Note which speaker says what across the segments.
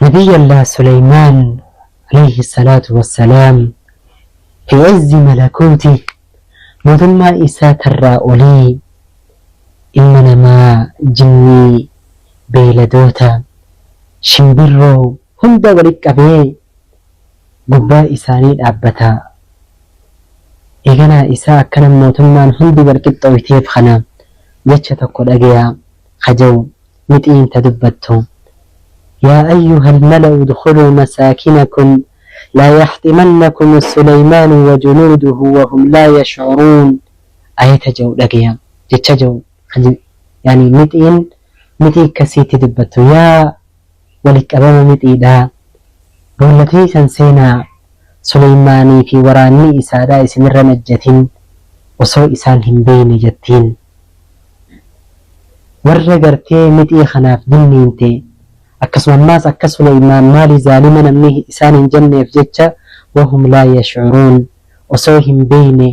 Speaker 1: Nabiyyallah Suleymaan alayhi salaatu wassalaam fi izzi malakuuti mootummaa isaa tarraa olii ilma namaa, jinnii, beeyladoota, shimbirroo hunda walitti qabee gubbaa isaanii dhaabbata. Eeganaa isaa akkana mootummaan hundi wal qixxooyteef kana jecha tokko dhageya ka ja'u mixiin ta dubbattu. Yaa ayyuhal mala'u udkhuluu masaakinakum laa yaxximannakum suleymaanu wa junuuduhu wa hum laa yashcuruun ayata ja'u dhageya jecha ja'u yani mixiin mixii akkasiitti dubbattu yaa walitti qabama mixiidhaa boolla teeysan seenaa Suleymaanii fi waraanni isaadhaa isinirra hin ejjatin osoo isaan hin beeyne jettiin. Warra gartee mixii kanaaf dinniinte akkasuma ammaas akka Suleymaan maali zaalima namni isaan hin jenneef jecha wahum laa yashcuruun osoo hin beeyne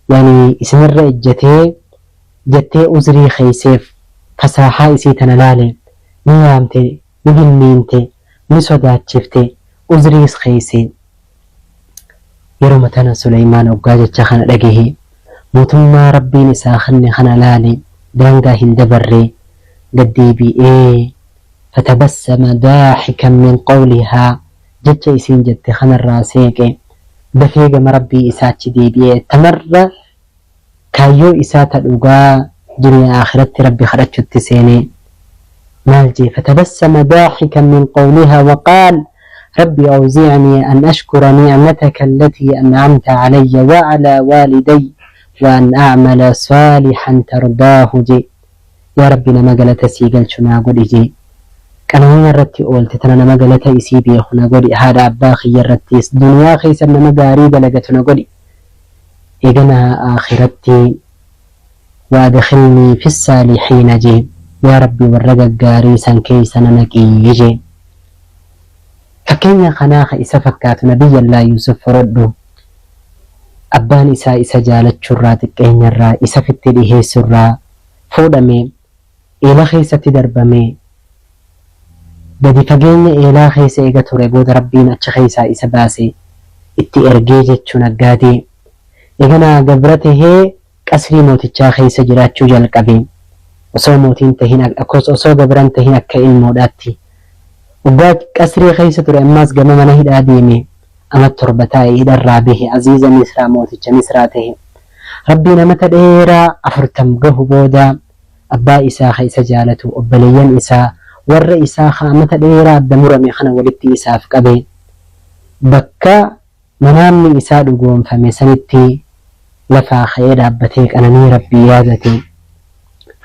Speaker 1: yani isinirra ejjatee jettee uzrii keeyseef fasaahaa isii tana laale ni yaamte ni dinniinte ni sodaachifte uzriis keeyse. Yeroma tana Suleymaan hoggaa jecha kana dhagahe mootummaa Rabbiin isaa kenne kana laale daangaa hin dabarre gad deebi'ee fatabassama daahikan min qawlihaa jecha isiin jette kanarraa seeqe dafee gama Rabbii isaa achi deebi'ee tamarra kaayyoo isaa ta dhugaa duniyaa aakhiratti Rabbi kadhachutti seene. Maal jee fatabassama daahikan min qawlihaa waqaal Rabbi awzi'nii an ashkura ni'mataka allatii an'amta calayya wa calaa waaliday wa an a'mala saalihan tardaahu jee. Yaa Rabbi nama galata sii galchu naa godhi jee. Qananii narratti oolte tana nama galata isii beeku na godhi haadha abbaa kiyya irrattiis duniyaa keessa nama gaarii dalagatu na godhi. Eeganaa aakhiratti wa adkhilnii fissaalihiina jee yaa Rabbi warra gaggaarii san keeysa na naqi jee. Fakkeenya kanaa ka isa fakkaatu Nabiyyallah Yuusuf fudhadhu. Abbaan isaa isa jaalachurraa xiqqeenyarraa isa fitti dhiheessurraa fuudhame eela keessatti darbame gadi fageenya eelaa keessa eega ture booda Rabbiin achi keessaa isa baase itti ergee jechuu naggaadee. Eeganaa gabra tahee qasrii mootichaa keessa jiraachuu jalqabe. Osoo mootiin tahin osoo gabran tahin akka ilmoodhaatti. Waggaa qasrii keessa ture ammaas gama mana hidhaa deeme. Amat 7 taa'e hidharraa bahe aziiza Misraa mooticha Misraa tahe. Rabbiin amata dheeraa 40 gahu booda abbaa isaa ka isa jaalatu obboleeyyan isaa warra isaa ka amata dheeraa adda murame kana walitti isaaf qabe. Bakka manaamni isaa dhugoomfame sanitti lafaa ka'ee dhaabbatee qananii Rabbii yaadate.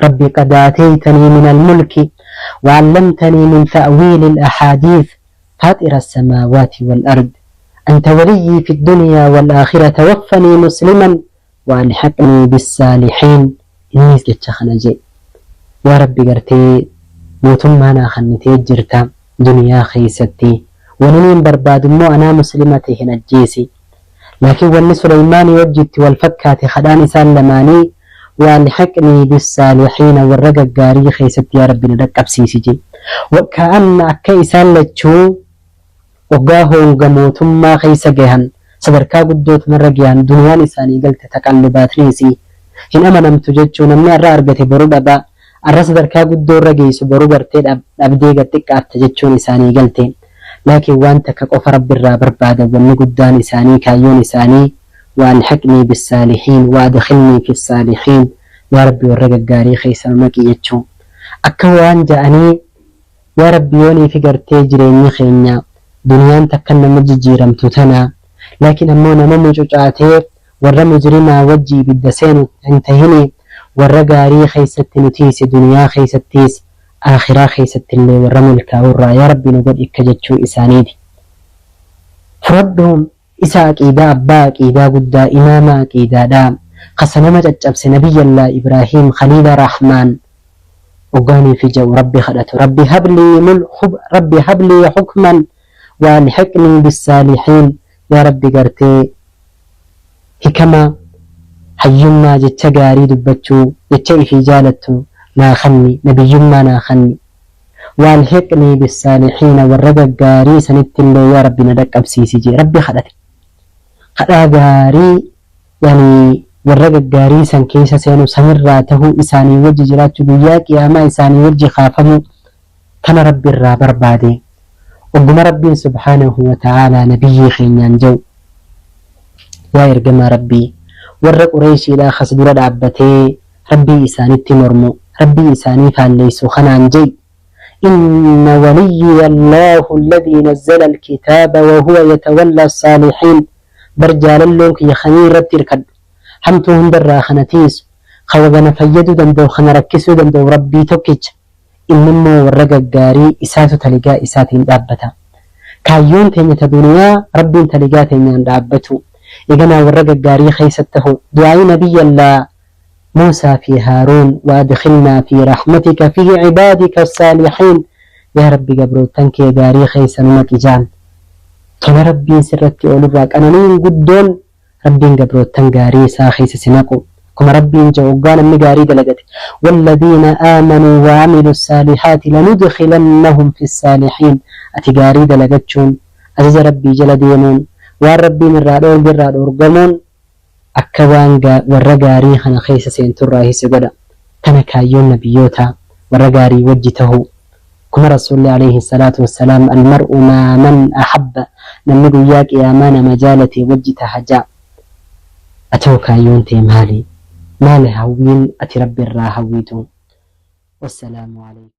Speaker 1: Rabbi qad aataytanii min al-mulki wa 'allamtanii min ta'wiili al-ahaadiith faaxira as-samaawaati wal-ard anta waliyyii fi ad-dunyaa wal-aakhira tawaffanii musliman wa alhiqnii bis-saalihiin innis jecha kana je'e. Yaa Rabbi gartee mootummaa naa kannitee jirta duniyaa keeysatti waniniin barbaadu immoo anaa muslima tahe na ajjeesi. Laakiin wanni Suleymaanii wajji itti wal fakkaate kadhaan isaan lamaanii wa alhiqnii bis-saalihiina warra gaggaarii keeysatti yaa Rabbi na dhaqqabsiisi je. Wa ka'anna akka isaan lachuu Oggaa hoonga mootummaa keessa gahan, sadarkaa guddoo tanarra gahan duniyaan isaanii galte taqallubaatni isii. Hin amanamtu jechuu namni arra argate boru dhaba, arra sadarkaa guddoo irra geessu boru gartee dhabdee gad xiqqaatta jechuun isaanii galte. Laakiin waan takka qofa Rabbirraa barbaadan wanni guddaan isaanii kaayyoon isaanii wa alhiqnii bissaalihiin wa adkhilnii fissaalihiin yaa Rabbi warra gaggaarii keessa nu naqi jechuu. Akka waan ja'anii Yaa Rabbi yooniifi gartee jireenyi keenya duniyaan takkan nama jijjiiramtu tana laakiin ammoo nama mucucaatee warra mujrimaa wajji ibidda seenu hin tahini warra gaarii keessatti nu tiiysi duniyaa keessattiis aakhiraa keessattillee warra milkaa'urraa yaa Rabbi nu godhi akka jechuu isaaniiti. Fudhadhu isa aqiidaa abbaa aqiidaa guddaa imaama aqiidaadha ka sanama caccabse nabiyyallah Ibraahiim khaliila rahmaan hoggaanii fi ja'u Rabbi kadhatu Rabbi hablii mul Rabbi hablii hukman wa alhiqnii bissaalihiin yaa Rabbi gartee hikama hayyummaa jecha gaarii dubbachuu jecha ifii jaalattu naa khanni nabiyyummaa naa khanni. Waalhiqnii bissaalihiina warra gaggaarii sanittillee yaa Rabbi na dhaqqabsiisi jee Rabbi kadhate. Kadhaa gaarii yani warra gaggaarii san keessa seenu sanirraa tahuu isaanii wajji jiraachuu guyyaa qiyaamaa isaanii wajji kaafamuu tana Rabbi irraa barbaade. Ogguma Rabbiin subhaanahu wa ta'aalaa nabiyyii keenyaan ja'u yaa ergamaa Rabbii warra Qureeyshiidhaa kas dura dhaabbatee Rabbii isaanitti mormu, Rabbii isaanii faalleessu kanaan je'i, Inna waliyyiya Allaahu alladhii nazzala alkitaaba wa huwa yatawallaa assaalihiin, bar jaalalloon kiyya kanii irratti irkadhu, hamtuu hundarraa ka na tiiysu, ka waga na fayyaduu danda'u ka na rakkisuu danda'u Rabbii tokkicha, inni immoo warra gaggaarii isaatu taligaa isaatiin dhaabbata. Kaayyoon teenya ta duniyaa Rabbiin taligaa teenyaan dhaabbatuu. Eeganaa warra gaggaarii keessa tahuu. Du'aa'ii Nabiyyallaa Muusaa fi Haaruun Wa adkhilnaa fi rahmatika fi cibaadika assaalihiin Yaa Rabbi gabroottan kee gaarii keessa nu naqi ja'an. Tola Rabbiin sirratti oolurraa qananiin guddoon Rabbiin gabroottan gaarii isaa keessa si naqu. Akkuma Rabbiin ja'u hoggaa namni gaarii dalagate Walladiina aamanuu wa amilu saalihaati lanudkhilannahum fi saalihiin Ati gaarii dalagachuun, ajaja Rabbii jala deemuun, waan Rabbiin irraa dhoorge irraa dhoorgamuun akka waan warra gaarii kana keessa seenturraahi si godha. Tana kaayyoon nabiyyootaa, warra gaarii wajji tahuu. Akkuma Rasuulli aleyhi salaatu wassalaam Almar'u maa man ahabba namni guyyaa qiyaamaa nama jaalate wajji taha ja'a. Atoo kaayyoon tee maali? Maali hawwiin ati Rabbirraa hawwitu? Wassalaamu aleykum.